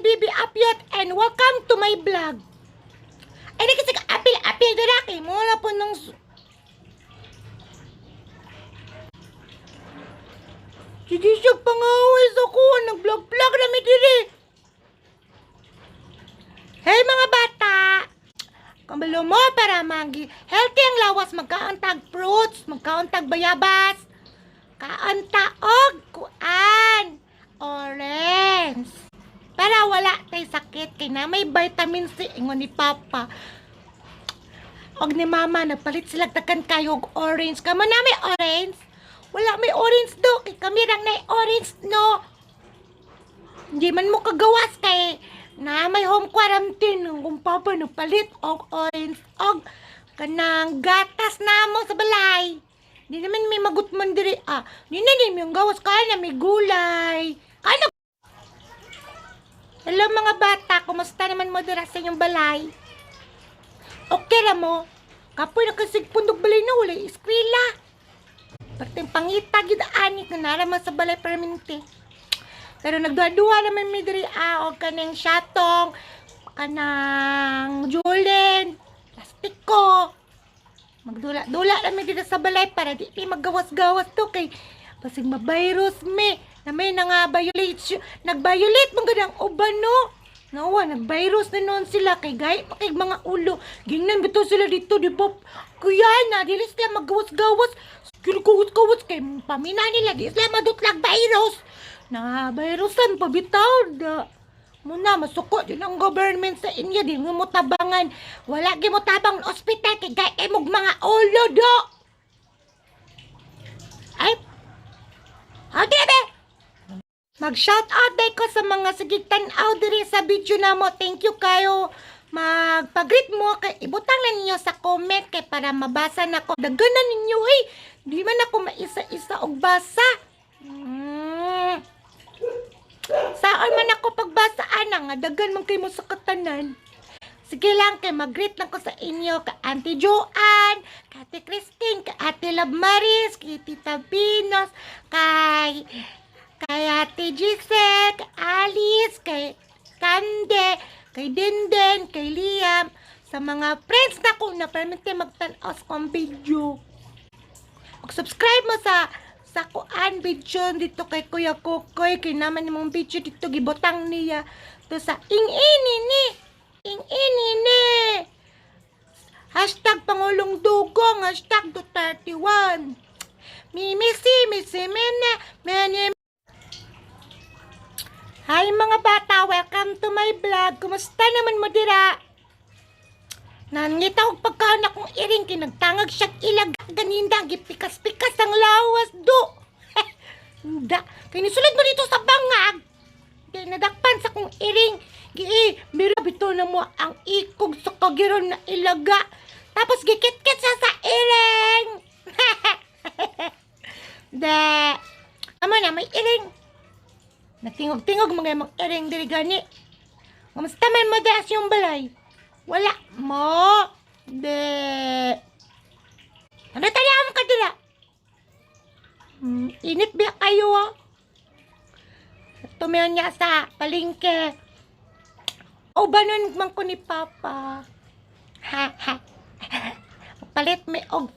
Bibi Apyot and welcome to my vlog. Ay, di kasi apil-apil dira kay mo wala po nung sige siya pangawis ako, nag-vlog-vlog na mi diri. Hey mga bata! Kambalo mo para magi healthy ang lawas, magkaon tag fruits, magkaon tag bayabas, kaon ta og kuan, orange. Para wala tay sakit kay na may vitamin C ingon ni Papa. Og ni Mama nagpalit sila takan kayo og orange. Kamo na may orange? Wala may orange do kay kami rang nay orange no. Hindi man mo kagawas kay na may home quarantine kung papa nagpalit og orange og kanang gatas namo sa balay. Di naman may magutman diri ah. Di na ni yung gawas kaya na may gulay. Kaya. Hello mga bata, kumusta naman mo dira sa inyong balay? Okay ra mo? Kapoy na kasi pundok balay na wala eskwela. Perting pangita gid ani nga nara man sa balay perminti. Pero nagduha-duha naman mi diri ah, og kanang syatong, kanang julen, plastiko. Magdula-dula na mi diri sa balay para di mi magawas-gawas to kay basig ma-virus mi. Na may nga violate, nag-violate man gud ang uban no. Nawa, nag-virus na noon sila kay gay makig mga ulo. Gingnan bitaw sila dito, di ba? Kuya na, dili sila magawas-gawas. Kinugawas-gawas kay pamina nila, di sila madutlag virus. Na virusan pa bitaw da. Muna, masuko din ang government sa inyo, di mo tabangan. Wala gi mo tabang ospital kay gay mog mga ulo do. Ay, okay be. Mag-shout out day ko sa mga sige tan-aw diri sa video namo. Thank you kayo. Magpag-greet mo kay ibutang na ninyo sa comment kay para mabasa nako. Daghan na ninyo eh. Di man ako maisa-isa og basa. Saan man ako pagbasa ana nga daghan man kay mo sa katanan. Sige lang kay mag-greet lang ko sa inyo ka Auntie Joanne, kay Ate Christine, kay Ate Love Maris, kay Tita Pinos, kay Ate Giselle, kay Alice, kay Kande, kay Denden, kay Liam, sa mga friends na ko na permanente magtan-aw sa kong video. Mag-subscribe mo sa kuan video dito kay Kuya Kokoy kay naman imong video dito gibotang niya to sa ing-ini ni ing-ini ni #PangulongDugong #Duterte1 Mimi si misi mene mene. Hi mga bata, welcome to my vlog. Kumusta naman mo dira? Nangita og pagkaon akong iring kay nagtangag siyag ilag ganinda gipikas-pikas ang lawas do. Da, kay nisulod mo dito sa bangag. Kay nadakpan sa kong iring. Gi mira bito na mo ang ikog sa kagiron na ilaga. Tapos gikit-kit siya sa iring. Da. Amo na may iring. Natingog-tingog mga imong iring diri gani. Kamusta man mo das yung balay? Wala mo. De. Ano tayo mo ka dira? Init ba kayo ah? Tumayon niya sa palengke. O banon man ko ni Papa. Ha ha. Palit mi og